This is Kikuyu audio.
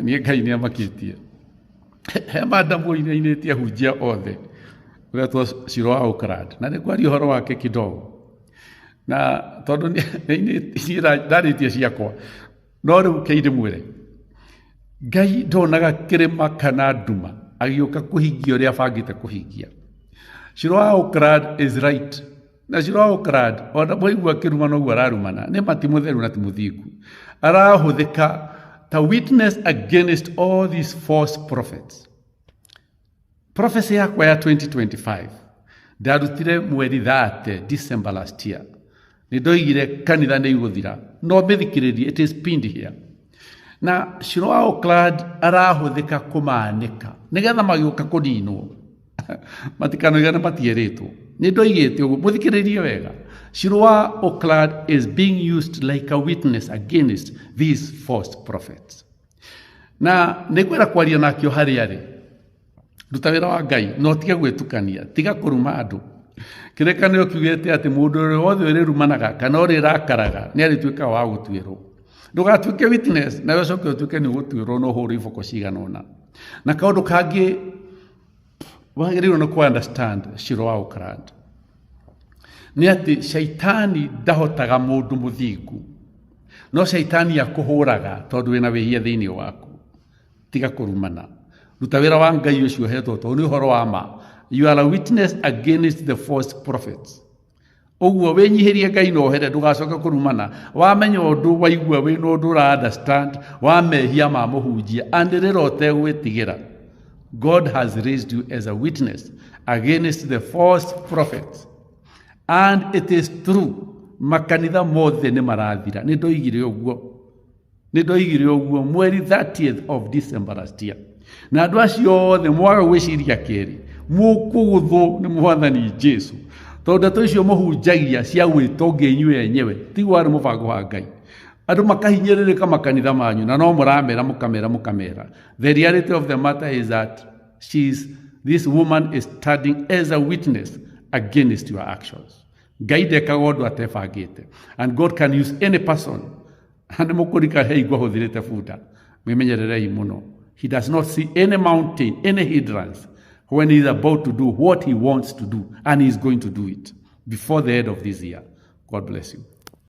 Niĩ Ngai nĩ amakĩtie. He madamu ũinainĩtie ahunjia othe ũretwo Shiro wa Oakland, na nĩ ngwaria ũhoro wake kidogo, na tondũ niĩ ndarĩtie ciakwa, no rĩu kei ndĩmwĩre, Ngai ndonaga kĩrĩma kana nduma agĩũka kũhingia ũrĩa abangĩte kũhingia. Shiro wa Oakland is right. Na Shiro wa Oakland, ona mwaigua akĩruma noguo ararumana, nĩ ma ti mũtheru na ti mũthingu. Arahũthĩka ta witness against all these false prophets. Prophecy yakwa ya 2025 ndarutire mweri 30 December last year. Nĩ ndoigire kanitha nĩ igũthira, no mĩthikĩrĩrie, it is pinned here. Na Shiro wa Oakland arahũthĩka kũmanĩka nĩgetha magĩũka kũninwo matikanoigane matierĩtwo. Nĩ ndoigĩte ũguo, mũthikĩrĩrie wega. Shiro wa Oakland is being used like a witness against these false prophets. Na nĩ ngwenda kwaria nake o harĩa arĩ. Ruta wĩra wa Ngai na ũtige gwĩtukania, tiga kũruma andũ. Kĩrĩkanĩro kiugĩte atĩ mũndũ ũrĩa wothe ũrĩrumanaga kana ũrĩrakaraga nĩ arĩtuĩkaga wa gũtuĩrwo. Ndũgatuĩke witness nawe ũcoke ũtuĩke nĩ ũgũtuĩrwo na ũhũrwo iboko cigana ũna. Na kaũndũ kangĩ wagĩrĩirwo nĩ kũ understand Shiro wa Oakland nĩ atĩ caitani ndahotaga mũndũ mũthingu, no caitani akũhũraga tondũ wĩna wĩhia thĩinĩ waku. Tiga kũrumana, ruta wĩra wa Ngai ũcio ũhetwo tondũ nĩ ũhoro wa ma. You are a witness against the false prophets. Ũguo wĩnyihĩrie Ngai na ũhere, ndũgacoke kũrumana. Wamenya ũndũ, waigua wĩna ũndũ ũra understand wa mehia ma mũhunjia, anĩrĩra ũtegwĩtigĩra. God has raised you as a witness against the false prophets. And it is true, makanitha mothe nĩ marathira. Nĩ ndoigire ũguo. Nĩ ndoigire ũguo mweri 30th of December last year. Na andũ acio othe mwaga gwĩciria kerĩ, mũkũgũthwo nĩ Mwathani Jesu. Tondũ ndeto icio mũhunjagia cia gwĩtongia inyuĩ enyewe, tiguo warĩ mũbango wa Ngai. Andũ makahinyĩrĩrĩka makanitha manyu, na no mũramera mũkamera mũkamera. The reality of the matter is that this woman is standing as a witness against your actions. Ngai ndekaga ũndũ atebangĩte. And God can use any person. Na nĩ mũkũrika hei ngwahũthĩrĩte bunda. Mwĩmenyererei mũno. He does not see any mountain, any hindrance when he is about to do what he wants to do, and he is going to do it before the end of this year. God bless you.